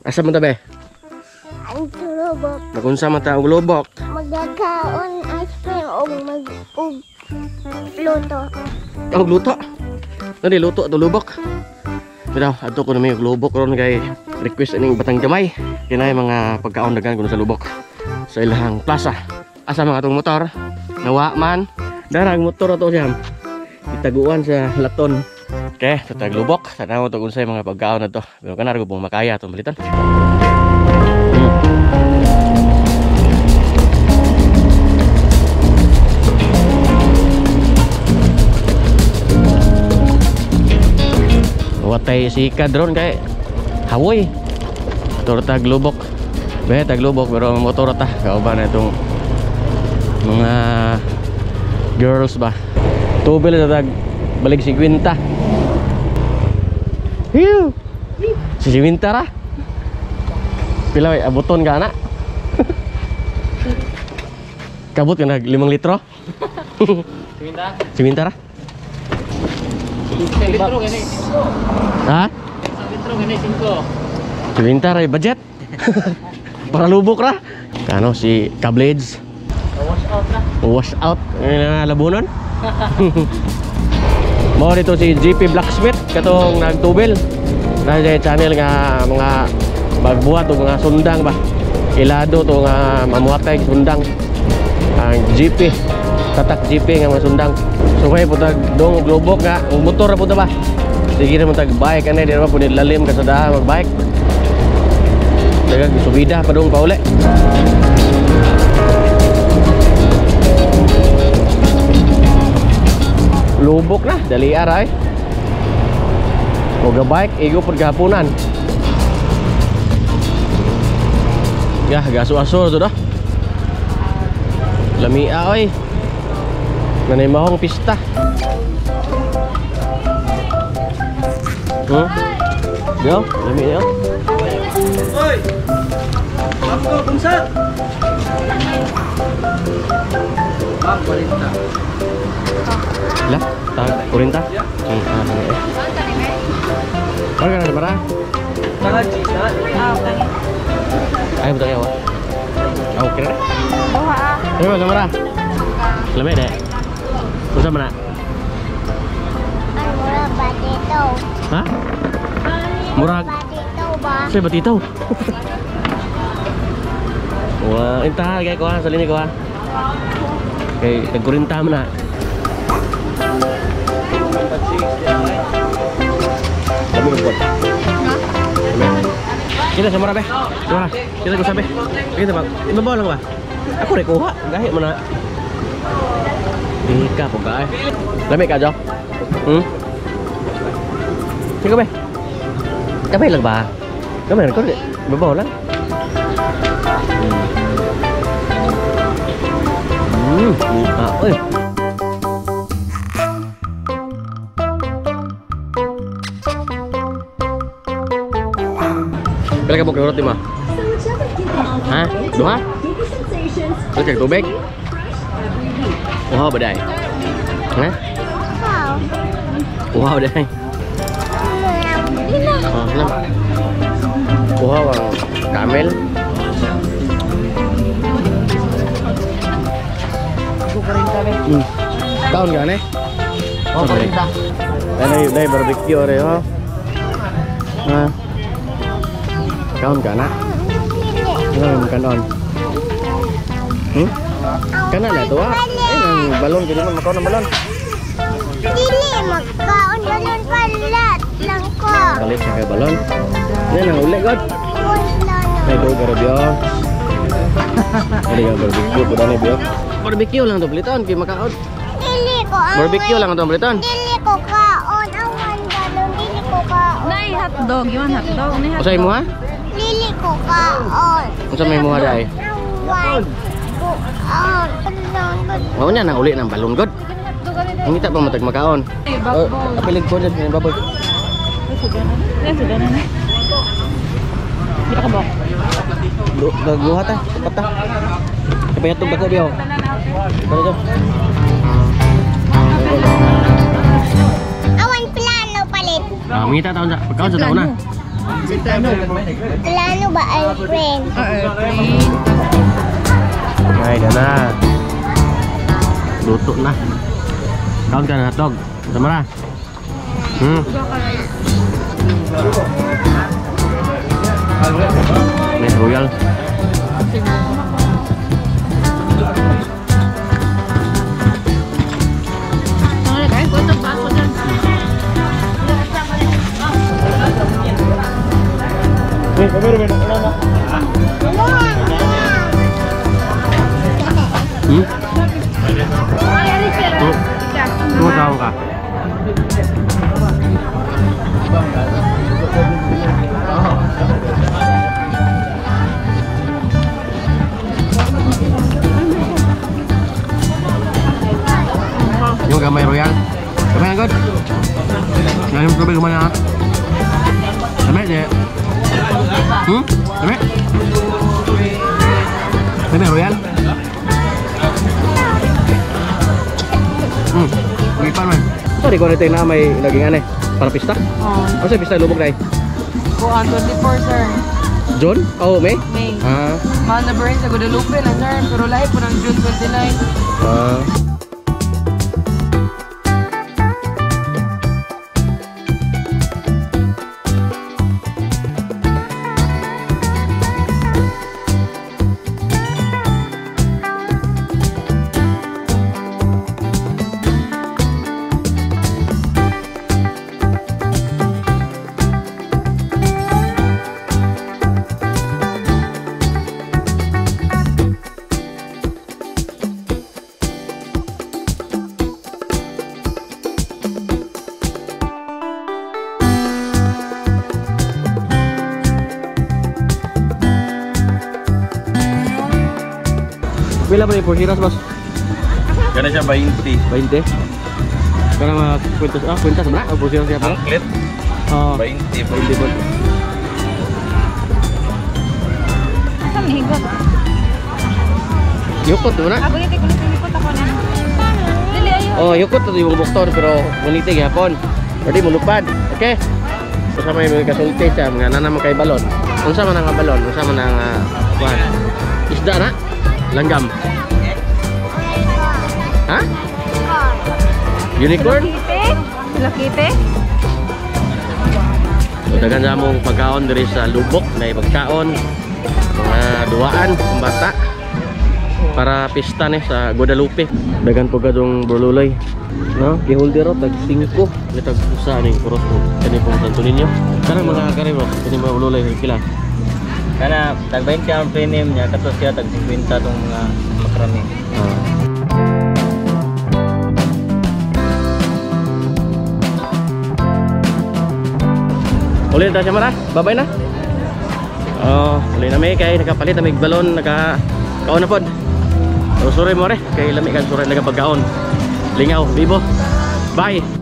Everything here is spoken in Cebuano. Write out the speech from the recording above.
Asa man ta be? Ang tulubok. Magunsa man ta og lubok. Magkakaon ice cream o mag og luto. Og luto. Nani luto ato lubok. Pero adto ko na may lubok ron kay request ining batang gamay. Kinay mga pagkaon dagan kuno sa lubok. Sa ilahang plaza. Asa mga atong motor? Nawa man. Dara ang motor ato siyam. Itaguan sa laton. Okay, sa taglubok. Tanaw to kung sa mga pagkaon na to. Pero kanar ko pong makaya itong balitan. Watay si kadron kay hawoy. Motor taglubok. Be taglubok pero motor ta. Kauban na itong mga girls ba. Tubil sa tag balik 50. Hiu. Si 50 ra. Pila way abuton ka na? Kabot ka nag 5 litro? 50? 50 ra? 5 litro gani 5. Ha? 1 litro gani 5. 50 ra budget. Para lubok ra. Kano si Kablades. Wash out ra. Wash out. Ano na labunon? Mao dito si GP Blacksmith katong nagtubil. Na channel nga mga magbuhat o mga sundang ba. Ilado to nga mamuhatay sundang. Ang GP, tatak GP nga mga sundang. So kay putag dong og lubok nga og motor ra pud ba. Sige ra man tag bike ani di ra pud lalim ka sa daha mag bike. Daghang subida pa dong pauli. Lubok na, dali aray. Moga bike, igo pud gahaponan. Yah, gaso-aso to dah. Lamia oy. Nanay mahong pista. Yo, lamia yo. Oy. Ako bungsat. Ma'am, 40. Lah, tag 40. Para ka na para? Tanga cheese na. Ay, butang yawa. Ah, okay na. Ano ba, samara? Lamay deh. Unsa man na? Ang mura batito. Ha? Murag. Batito ba? Sa batito. Wah, inta kay ko ha, salini ko ha. Kay tag 40 man na. Dami ko. Kita samara be. Samara. Kita ko sabi. Kita ba? Ibabaw lang ba? Ako rin kuha. Gahi mo na. Di ka po ka eh. Lami ka, Jo? Sige be. Kamay lang ba? Kamay lang ko. Ibabaw lang. Ah, oy. Pila ka buk roti ma? Ha? Duha? Terus cek tubig? Wow, badai. Ha? Wow, badai. Oh, enam. Wow, ang camel. Kaon ka ne? Oh, 40. Dai barbecue re ho. Ha. Kaon ka na? Ano kanon? Kana na to ah. Ay, nang balon dili man makaon ng balon. Dili magkaon balon palat lang ko. Palit sa kay balon. Yan ang uli god. Ay do garabyo. Dili ka barbecue pud ani biyo. Barbecue lang to paliton kay makaon. Dili ko ang Barbecue lang to paliton. Dili ko kaon awan balon dili ko kaon. Nay hotdog, yun hotdog, nay hotdog. Unsay mo ha? Dili ko kaon. Unsa may muha dai? Awan ko kaon. Mao nya nang uli ng balon god. Ngita pa matag makaon. Oh, apilig ko dyan yung baboy. Sudah na. Kita ka ba? Duha ta, upat ta. Kapayatog dako biyo. Dali ko. Awan plano palit. Ah, mangita taon sa pagkaon sa taon na. Plano ba ice cream? Airplane. Ay, na. Luto na. Kaon ka na hotdog. Sama ra. May royal. Tumatawa ka. Yung gamay royal. Gamay ang good. Ngayon tubig kumana ha. Gamay di. Gamay. Gamay royal. Ugipan man. Sorry ko nito na may laging ano eh. Para pista? Oh. Ano sa pista lubog na eh? Kuan 24, sir. John? Oh, May? May. Ah. Mahal na ba rin sa Guadalupe na, sir. Pero lahi po ng June 29. Ah. Pila ba yung porsiras, boss? Kana siya 20. 20? Kana mga kwintas, kwintas ba? O porsiras siya pa? Angklet, Oo. 20. 20 ba? Saan higot? Yukot, di ba na? Ako yung kulit-kulit ako na. Dili ayo. Oh, yukot to yung bukton pero nguniti gyapon. Pwede mulupad. Okay? So sa may mga kasulti siya, mga nana man kay balon. Unsa man ang balon? Unsa man ang kuan? Isda na? Langgam. Ha? Unicorn? Hello Kitty? So, daghan sa among pagkaon diri sa lubok na pagkaon mga duwaan ang bata para pista ni sa Guadalupe. Daghan po kadong burluloy. No, giholder tag 5 ni tag usa ning kuros mo. Kani pong Santo Niño. Kanang mga kare bro, kani mga burluloy kila. Kana tag 20 ang premium niya kato siya tag 50 tong mga makrami. Ah. Uli na siya mara. Babay na. Oh, uli na may kay nakapalit na may balon naka kaon na pod. So, sorry mo re kay lami kan suray nagapagkaon. Lingaw, bibo. Bye.